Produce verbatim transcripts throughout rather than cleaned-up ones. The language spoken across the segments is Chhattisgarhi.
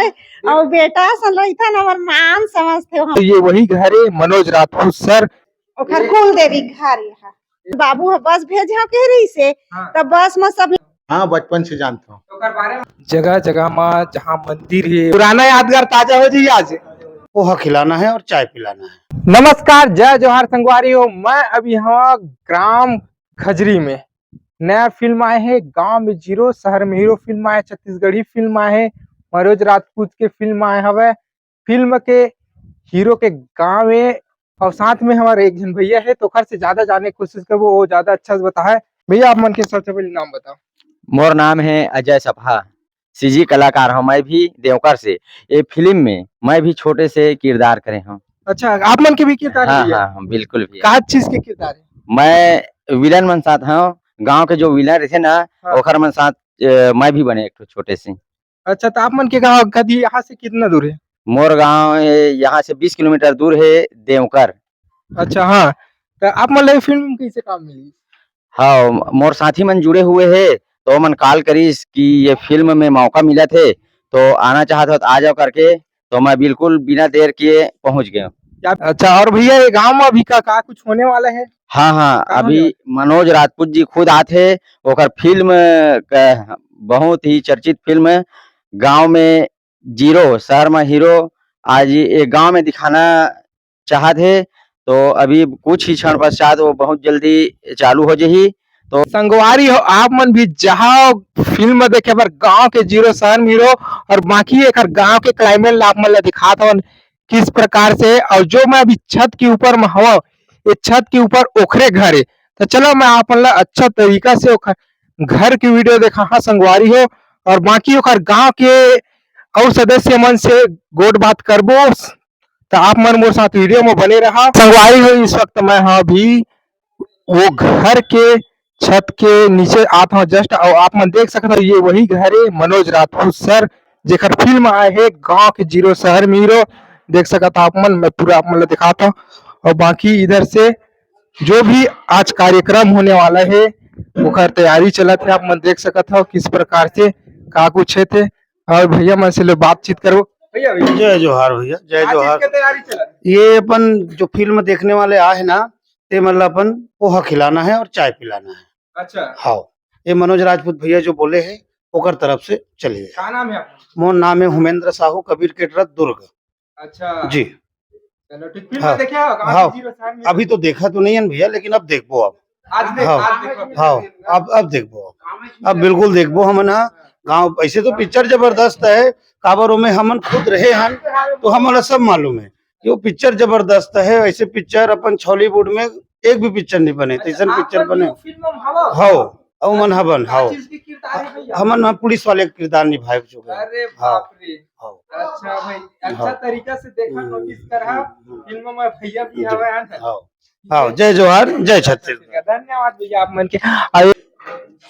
अउ बेटा सन रहिथन, हमर मान समझथे हम। ये वही घर हे, मनोज राजपूत सर। ओखर कुल देवी घर यहाँ। बाबू ह बस भेजहूँ कहे रहिसे, हाँ। तब बस में सब हाँ, बचपन से जानता हूँ। जगह जगह मा जहाँ मंदिर हे, पुराना यादगार ताजा हो जाही आज। पोहा खिलाना है और चाय पिलाना है। नमस्कार, जय जोहार संगवारी हो। मैं अभी हवा ग्राम खजरी में। नया फिल्म आए हे, गांव में जीरो, शहर में हीरो फिल्म आए, छत्तीसगढ़ी फिल्म आए हे, मनोज राजपूत के फिल्म आए हवे। फिल्म के हीरो के गांव में, और साथ में हमारे एक झन भैया हे, तो ओखर से ज्यादा जाने के कोशिश करबो, वो ज्यादा अच्छा से बताए। भैया, आप मन के सबसे पहले नाम बताओ। मोर नाम है अजय सपहा, सीजी कलाकार हूँ मैं भी देवकर से। ये फिल्म में मैं भी छोटे से किरदार करे हूँ। अच्छा, आप मन के भी किरदार हाँ, है भैया? हाँ, हाँ, बिल्कुल भी। का चीज के किरदार है? मैं विलन मन साथ हूँ, गांव के जो विलन रहिथे ना, हाँ। ओखर मन साथ, अ, मैं भी बने एक ठो छोटे से। अच्छा, तो आप मन के गांव कदी यहाँ से कितना दूर है? मोर गांव, ए, यहाँ से बीस किलोमीटर दूर है, देवकर। अच्छा, हाँ, तो आप मन ला ये फिल्म में कैसे काम मिली? हाँ, मोर साथी मन जुड़े हुए हे, तो मन कॉल करिस कि ये फिल्म में मौका मिलत हे, तो आना चाहत हो तो आ जाओ करके, तो मैं बिल्कुल बिना देर किए पहुंच गया। क्या, अच्छा, और भैया, ये गांव में अभी का, का कुछ होने वाला है? हाँ, हाँ, का होने अभी वाला? मनोज राजपूत जी खुद आत हे, ओकर फिल्म क-, बहुत ही चर्चित फिल्म गांव में जीरो, शहर में हीरो, आज ये गांव में दिखाना चाहत हे, तो अभी कुछ ही क्षण पश्चात वो बहुत जल्दी चालू हो जाही। तो संगवारी हो, आप मन भी जहाँ फिल्म देखे बर गांव के जीरो शहर में हीरो और बाकी एकर गांव के climate ला आप मन ला दिखात हवन किस प्रकार से, और जो मैं अभी छत के ऊपर में हवा, ये छत के ऊपर ओखरे घर हे। तो चलो मैं आप मन ला अच्छा तरीका से ओखर घर के वीडियो देखा हाँ संगवारी हो, और बाकी ओखर गांव के और सदस्य मन से गोठ बात करबो। तो आप मन मोर साथ वीडियो में बने रहा। संगवारी हो, इस वक्त मैं हाँ अभी वो घर के छत के नीचे आत हूँ just, और आप मन देख सकत हो ये वही घर हे मनोज राजपूत सर, जेकर फिल्म आए हे गांव के जीरो शहर में हीरो। देख सकत हो आप मन, मैं पूरा आप मन ला दिखात हूँ। और बाकी इधर से जो भी आज कार्यक्रम होने वाला हे, ओकर तैयारी चलत हे। आप मन देख सकत हो किस प्रकार से का कुछ हे थे, और भैया मन से ले बातचीत करबो। भैया, भैया। जय जोहार भैया, जय का चीज जोहार। के तैयारी चलत? ये अपन जो फिल्म देखने वाले आए हैं ना, ते मतलब अपन पोहा खिलाना है और चाय पिलाना है। अच्छा। हाँ, ये मनोज राजपूत भैया जो बोले हैं, ओकर तरफ से चलिए। का नाम है आपका? मोर नाम है हुमेंद्र साहू, कबीर केटरत, दुर्ग। अच्छा। जी। चलो ठीक, फिल्म हाँ। देखे हो? गांव हाँ। के जीरो शहर में? अभी तो देखा तो नहीं है भैया, लेकिन अब देखबो अब। आज देख, हाँ। आज देखो। हाँ, अब, अब देखबो अब। अब बिल्कुल देखबो हमन हा। गांव, ऐसे तो पिक्चर जबरदस्त है, काबर ओमे हमन खुद रहे हन, तो हमन ला सब मालूम है कि वो पिक्चर जबरदस्त है। ऐसे पिक्चर अपन छॉलीवुड में एक भी पिक्चर नहीं बने, अच्छा, तैसन आप पिक्चर मन बने। वो फिल्म में हवा? हाँ। अउ मन हवन, का हव। चीज के किरदार है भैया? हमन ह पुलिस वाले के किरदार निभाए चुके हैं। अरे हव, बाप रे। हव। अच्छा भाई, अच्छा हव। तरीका से देखा, हम्म, नोटिस करा। हम्म, हम्म। फिल्म में भैया भी जी। हवे हैं। हव। हव, जय जोहार, जय छत्तीसगढ़। धन्यवाद भैया आप मन के। आइए।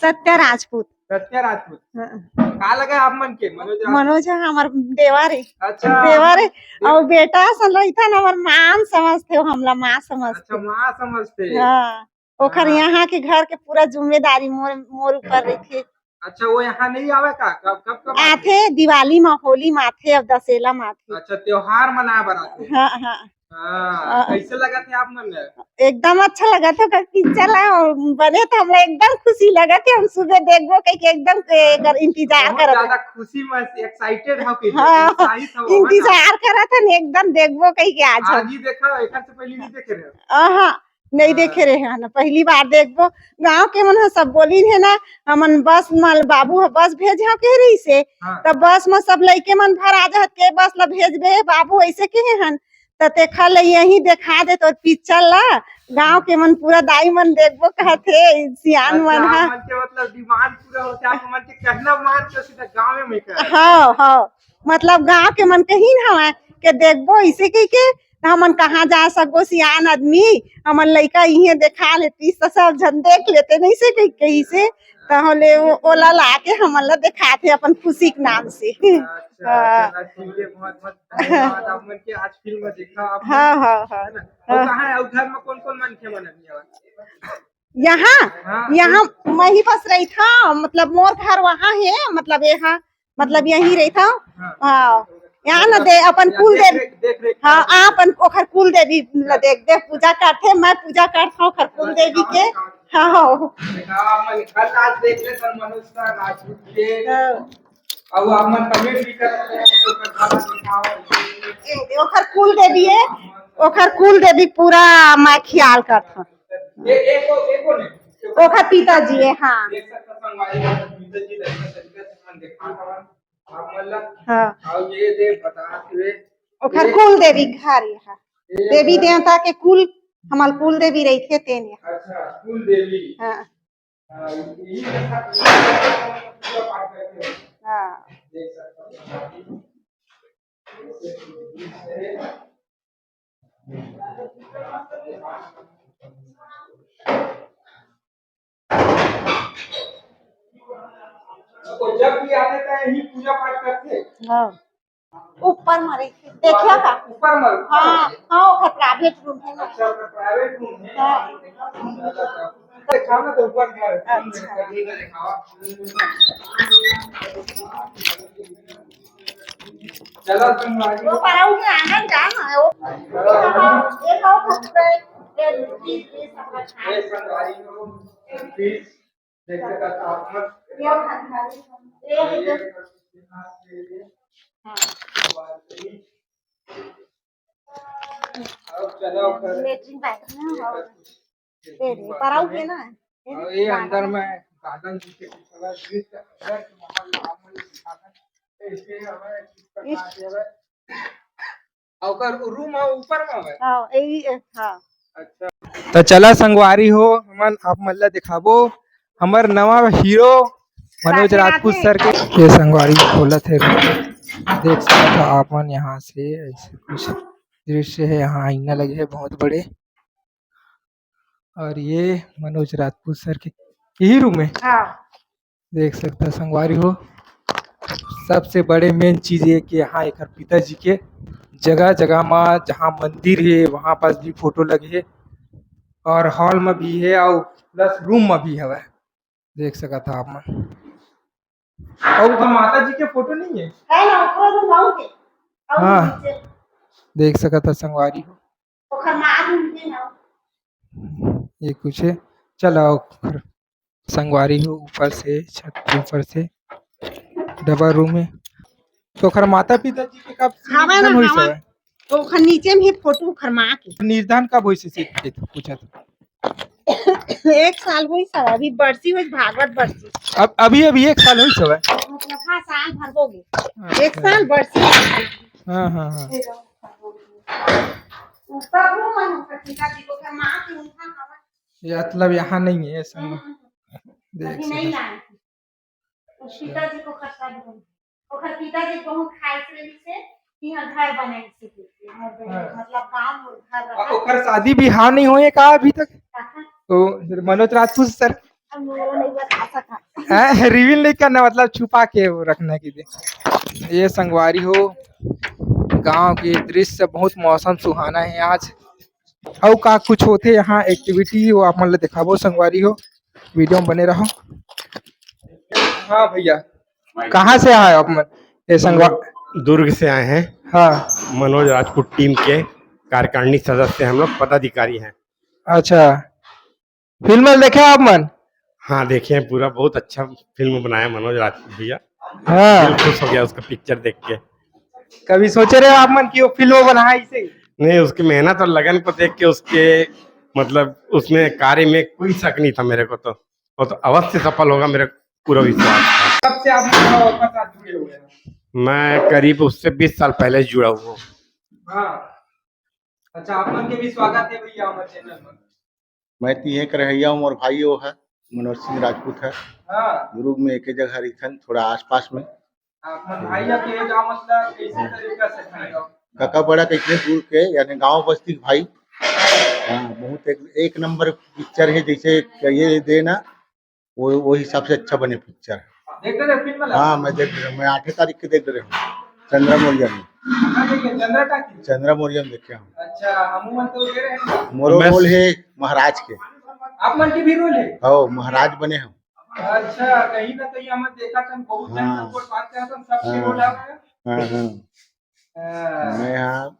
सत्या राजपूत। सत्या राजपूत। हाँ। का लगा आप मन के मनोज राजपूत? मनोज ह हमर देवर हे। अच्छा। देवर हे। अउ बेटा सन रहिथन, हमर मान समझथे, हमला माँ समझथे। अच्छा, माँ समझथे। हाँ। ओखर हाँ। यहाँ के घर के पूरा जिम्मेदारी मोर, मोर ऊपर रहिथे। अच्छा, वो यहाँ नहीं आवे का? कब, कब, कब आथे? आथे, दिवाली मा, होली मा आथे, अब दशहरा मा आथे। अच्छा, त्योहार मनाए बर आथे। हाँ, हाँ। हाँ, हाँ। कैसे लगत हे आप मन ल? एकदम अच्छा लगत हे, ओकर पिक्चर ला बने तो हमला एकदम खुशी लगत हे। हम सुबह देखबो कह के एकदम के, एकर इंतजार बहुत करत ज्यादा हन। खुशी में एक्साइटेड हो के, हाँ, उत्साहित हो, है ना? इंतजार करत हन, एकदम देखबो कह के आज हम। आज ही देखा, एकर से पहले नहीं देखे रहे? हाँ, नहीं हाँ। देखे रहे हन, पहली बार देखबो। गांव के मन ह सब बोलिन हे ना, हमन बस म, बाबू ह बस भेजहूं कहे रहिसे, हाँ। तब बस म सब लइके मन भरा जात के बस ल भेजबे बाबू, ऐसे कहे हन। त तेखर ले यही देखा दे तोर पिक्चर ला, गांव के मन पूरा दाई मन देखबो कहत हे, सियान अच्छा, मन ह। आप मन के मतलब डिमांड पूरा होथे, आप मन के कहना मान के सीधा गांव में कर। हाँ, हाँ, मतलब गांव के मन कहिन हवय के देखबो इसे कहि के, त हमन कहाँ जा सकबो, सियान आदमी, हमन लइका इहें देखा लेतीस, त सब झन देख लेते, नइसे कहि, कहिसे, त होले ओ-, ओला लाके हमन ला देखाथे अपन खुशी के नाम से। अच्छा, हाँ। चला ठीक है, बहुत बहुत धन्यवाद आप मन के आज फिल्म देखा आप मन। हाँ, हाँ, हाँ। है ना? हाँ। और कहाँ है, और घर में कौन कौन मनखे मन अभी हवय? यहाँ, हाँ, यहाँ मैं ही बस रहिथंव, मतलब मोर घर वहाँ हे, मतलब यहाँ मतलब यही रहिथव। हाँ। हाँ, यहाँ न दे अपन कुल देवी। देख, देख, देख। हाँ, आप अपन ओखर कुल देवी ल देख देख, पूजा करथे, मैं पूजा करथव ओखर कुल देवी के। हाँ। देखा, आप मन कल आज देख ले, सर मनोज सर राजपूत के। हाँ। अब आप मन कमेंट भी कर सकते हैं कि ओकर खाना दिखाओ। ए, ओखर कुल देवी है, ओखर कुल देवी पूरा मैं ख्याल करथव। ये एको, एको नहीं। ओखर पिताजी है, हाँ। देख सकता संगवारी, ओखर पिताजी लड़का तरीका से अपन देखा हवन। आप मन ला हाँ। और ये दे बता हुए ओखर ये कुल देवी घर यहाँ। ये देवी घर। देवता के कुल, हमर कुल देवी रहिथे तेन यहाँ। अच्छा, कुल देवी। हाँ। हाँ, ये, ये देखा, ये पूजा पाठ करते हैं। हाँ। देख सकते हैं। तो जब भी आते थे, यही पूजा पाठ करते। हाँ। ऊपर में रहिथे। देखिया का? ऊपर में? हाँ, हाँ, ओकर प्राइवेट रूम है ना। अच्छा, ओकर प्राइवेट रूम है। हाँ। दिखाओ ना तो ऊपर क्या है? अच्छा। चलो, तुम आगे। वो पराऊ में आंगन जा ना, वो। ये खाओ, ये खाओ, ये, ये, ये सब रखा है। ये संगवारी को, please, देख सकता आप। ये खाओ, ये, ये, ये। हाँ। अब चलो, फिर लेटरिन बाथरूम है, और ये दे दे, पराऊ है ना, ये और ये अंदर में गार्डन जैसे पूरा दृश्य, अगर माहौल, माहौल दिखाता है, तो इसके हमें कुछ करना चाहिए। और ओकर रूम है ऊपर में है? हाँ, यही है, हाँ। अच्छा। तो चला संगवारी हो, हमन आप मन ला दिखाबो हमर नवा हीरो मनोज राधे राजपूत राधे। सर के। ये संगवारी खोलत है, देख सकता आप मन यहाँ से ऐसे कुछ दृश्य है। यहाँ आईना लगे है बहुत बड़े। और ये मनोज राजपूत सर के यही रूम है। हाँ। देख सकता संगवारी हो, सबसे बड़े मेन चीज ये कि यहाँ एकर पिताजी के जगह जगह मा जहाँ मंदिर है वहां पास भी फोटो लगे है, और हॉल में भी है और प्लस रूम में भी हवय। देख सकत हा आप मन। अउ ओकर माता जी के फोटो नहीं है? है ना, ओकरो रूम आऊ के। आऊ हाँ। नीचे। देख सकत हा संगवारी हो। ओकर माँ रूम के ना। ये कुछ है। चल आओ ओकर संगवारी हो, ऊपर से, छत के ऊपर से डबल रूम है। तो ओकर माता पिता जी के कब से हवा ना, निधन होइस हवा। हवय? तो ओकर नीचे में फोटो ओकर माँ के। निर्धन कब होइस से पूछत। एक साल होइस हवय, अभी बरसी होइस, भागवत बरसी। अब अभी, अभी एक साल होइस हवय? मतलब, हाँ, साल भर हो गए। अच्छा। एक साल बरसी। हाँ, हाँ, हाँ। ऊपर वो मन ऊपर पिताजी को, ओकर माँ के उठा हवा। ये मतलब यहाँ नहीं है, ऐसा हम्म, हम्म। देख अभी नहीं सकते। लाए। ओकर पिताजी को खर्चा भी नहीं। ओकर पिताजी बहुत ख्वाहिश रही से कि यहाँ घर बने इसी के लिए। घर बने, हाँ। मतलब गाँव में घर आ, रहा। ओकर शादी बिहाव नहीं होए का अभी तक? कहाँ? तो फिर मनोज राजपूत सर। अब मोरो नहीं बता सका। हैं? रिवील नहीं करना, मतलब छुपा के वो रखना की दे। ये संगवारी हो, गांव के दृश्य, बहुत मौसम सुहाना है आज। अउ का कुछ होथे यहाँ एक्टिविटी, वो आप मन ल दिखाबो संगवारी हो, वीडियो में बने रहो। हाँ भैया, कहाँ से आए आप मन? ये संगवा- दुर्ग से आए हैं। हाँ। मनोज राजपूत टीम के कार्यकारिणी सदस्य हम लोग, पदाधिकारी हैं। अच्छा, फिल्म देखे आप मन? हाँ, देखे हैं पूरा, बहुत अच्छा फिल्म बनाया मनोज राजपूत भैया। हाँ। दिल खुश हो गया उसका पिक्चर देख के। कभी सोचे रहे आप मन कि वो फिल्म बनाए इसे? नहीं, उसकी मेहनत और लगन को देख के, उसके मतलब उसमें कार्य में कोई शक नहीं था मेरे को, तो वो तो अवश्य सफल होगा, मेरा पूरा विश्वास था। कब से आप मनोज राजपूत के साथ जुड़े हुए हैं? मैं करीब उससे बीस साल पहले जुड़ा हुआ हूँ। हाँ। अच्छा, आप मन के भी स्वागत है भैया हमारे चैनल पर। मैं तिहे के रहइया हूँ, मोर भाई वो है, मनोज सिंह राजपूत है। हाँ। दुर्ग में एके जगह रहिथन, थोड़ा आसपास में। आप मन भाई, आप ये गाँव मतलब कैसे तरीका से खड़े हो? काका बड़ा कैसे दूर के, यानी गाँव बस्ती के भाई। हाँ, बहुत एक, एक नंबर पिक्चर है, जैसे कहिए देना, वो, वो हिसाब से अच्छा बने पिक्चर। देख रहे हो फिल्म वाला? हाँ, मैं देख रहा हूँ, मैं आठवीं तारीख के देख रहे हूँ, चंद्रा मौर्य में। कहाँ देखे? चंद्रा टाकीज? चंद्रा मौर्य में देखे हूँ। अच्छा, हम मन तो दे रहे हैं। मोरो मैं रोल है महाराज के। आप मन के भी रोल है? हो, महाराज बने हम। अच्छा, कहीं ना कहीं हमन देखत हन, बहुत झन हाँ। सब गोठ बात करत हन, सब हाँ। रोल आ गया। हाँ, हाँ। हाँ। मैं यहाँ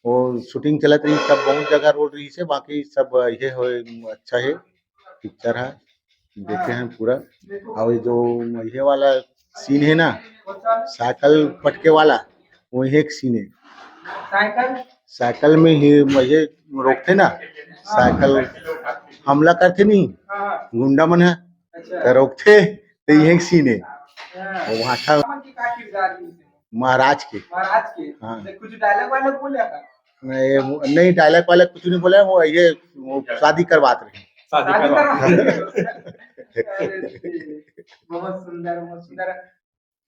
वो शूटिंग चलत रही, सब बहुत जगह रोल रही से, बाकी सब ये हो अच्छा है, पिक्चर है, देखे हाँ। हैं पूरा। और ये जो ये वाला सीन है ना, साइकिल पटके वाला, वही एक सीन है। साइकिल? साइकिल में ही ये रोकते ना, साइकिल हमला करते नहीं, हाँ। गुंडा मन है, अच्छा। तो रोकते, तो ये एक सीन है। हाँ। और वहाँ था कौन की का किरदार है? महाराज के। महाराज के? हाँ। तो कुछ डायलॉग वायलॉग बोले का? नहीं, वो, नहीं, डायलॉग वायलॉग कुछ नहीं बोला, वो ये, वो शादी करवात रहे। शादी शादी करवा। करवा। अरे, बहुत सुंदर, बहुत सुंदर।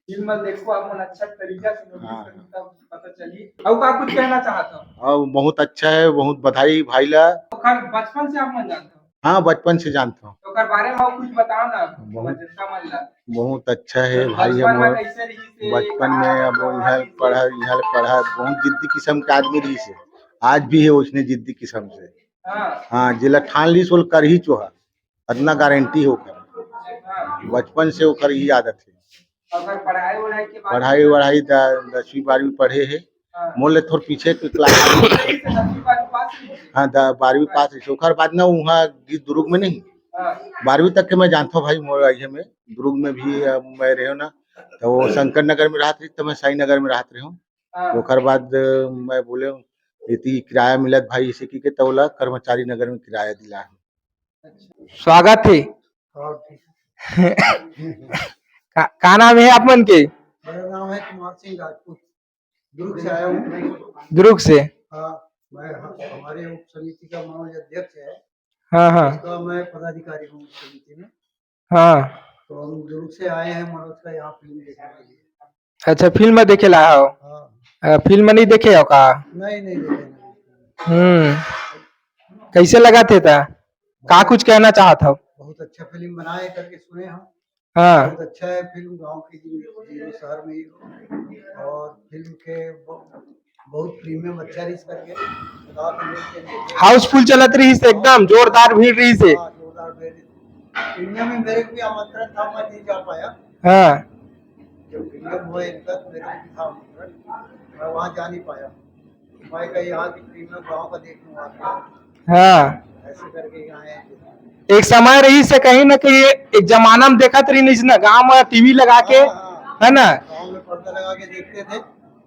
फिल्म देखो, आप मन अच्छा तरीका से नोटिस हाँ। करहू, तब पता चली। और का कुछ कहना चाहत हो? और बहुत अच्छा है, बहुत बधाई भाई ला। ओकर बचपन से आप मन जानत हो? हाँ, बचपन से जानत हो। तो ओकर बारे में और कुछ बताओ ना, बहुत, जनता मन ला। बहुत अच्छा है तो भाई, बचपन में हमर कैसे रही से, बचपन कहाँ में अब मतलब यहाँ आप पढ़ा, यहाँ पढ़ा, बहुत जिद्दी किस्म के आदमी रही से, आज भी है उसने जिद्दी किस्म से। हाँ। हाँ, जिला ठान ली सोल कर ही चोहा, इतना गारंटी हो कर। हाँ। बचपन से ओकर ही आदत है। अगर पढ़ाई वढ़ाई के बात पढ़ाई वढ़ाई द-, दसवीं बारहवीं पढ़े है। हाँ। मोर ले थोर पीछे के क्लास। दसवीं बारहवीं पास नहीं है? हाँ, द-, बारहवीं पास है। ओकर बाद ना वहाँ गिर दुर्ग में नहीं। हाँ। बारहवीं तक के मैं जानता हूँ भाई, मोर अइहे में दुर्ग में भी, अ, मैं रहे ना, तो वो शंकर नगर में रहत रही, तो मैं साई नगर में रहत रहे हूँ। हाँ। ओकर बाद, अ, मैं बोले, इतनी किराया मिलत भाई, इसे की के तौला कर्मचारी नगर में किराया दिला है। स्वागत है। और ठीक। का, का नाम है आप मन के? मेरा नाम है कुमार सिंह राजपूत, दुर्ग से आया हूँ मैं। दुर्ग से? हाँ, मैं, हमारे उप समिति का मनोज अध्यक्ष है। हाँ, हाँ। उसका मैं पदाधिकारी हूँ उप समिति में। हाँ। तो हम दुर्ग से आए हैं मनोज का यहाँ फिल्म देखने के लिए। अच्छा, फिल्म देखे ला हो? हाँ। अ, फिल्म नहीं देखे हो का? नहीं, नहीं देखे, नहीं देखे। हम्म। कैसे लगा थे ता? का कुछ कहना चाहत हो? बहुत अच्छा फिल्म बनाए करके सुने हम। हाँ। बहुत अच्छा है फिल्म, गाँव की जीरो शहर में ही हो। और फिल्म के ब-, बहुत प्रीमियम अच्छा रिलीज करके रात में लोग के लिए हाउसफुल चलत रही से, एकदम जोरदार भीड़ रही से। हाँ, जोरदार भीड़। प्रीमियम में मेरे को भी आमंत्रण था, मैं नहीं जा पाया। हाँ। जब प्रीमियम हुआ इनका, तो मेरे को भी था आमंत्रण, मैं वहाँ जा नहीं पाया। मैं कहा, यहाँ की प्रीमियम गाँव का देखने वाला। हाँ। ऐसे करके यहाँ आए थे। एक समय रही से कहीं ना कहीं, एक जमाना में देखत रही नहीं ना, गाँव में टीवी लगा के, हाँ, हाँ। है ना? गाँव में पर्दा लगा के देखते थे,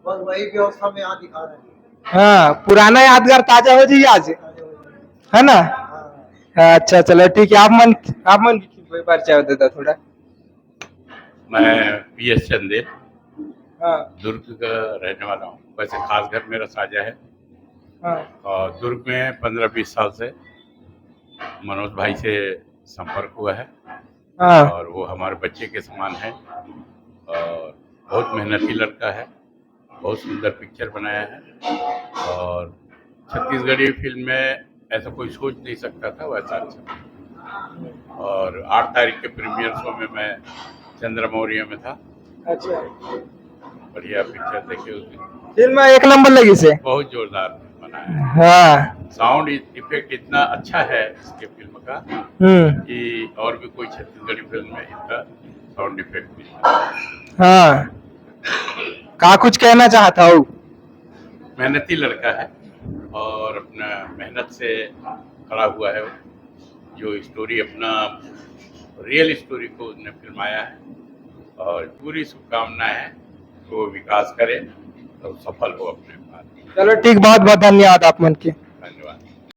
बस वही व्यवस्था में यहाँ दिखा रहे हैं। हाँ, पुराना यादगार ताजा हो जाइए आज, है ना? हाँ। अच्छा, चलो ठीक है, आप मन, आप मन परिचय दे दो थोड़ा। मैं पी एस चंदेल, हाँ। दुर्ग का रहने वाला हूँ। वैसे खास घर मेरा साजा है। हाँ। और दुर्ग में पन्द्रह बीस साल से मनोज भाई से संपर्क हुआ है। हाँ। और वो हमारे बच्चे के समान है और बहुत मेहनती लड़का है, बहुत सुंदर पिक्चर बनाया है और छत्तीसगढ़ी फिल्म में ऐसा कोई सोच नहीं सकता था, वैसा अच्छा। और आठ तारीख के प्रीमियर शो में मैं चंद्र मौर्य में था। अच्छा। बढ़िया पिक्चर देखे उसमें। फिल्म एक नंबर लगी से? बहुत जोरदार बनाया है। हाँ। साउंड इफेक्ट इतना अच्छा है इसके फिल्म का हम्म। कि और भी कोई छत्तीसगढ़ी फिल्म में इतना साउंड इफेक्ट नहीं है। हाँ। का कुछ कहना चाहत हो? मेहनती लड़का है और अपना मेहनत से खड़ा हुआ है। जो स्टोरी अपना रियल स्टोरी को उसने फिल्माया है और पूरी शुभकामनाएं है, वो विकास करे और सफल हो अपने पास। चलो ठीक, बहुत बहुत धन्यवाद आप मन के।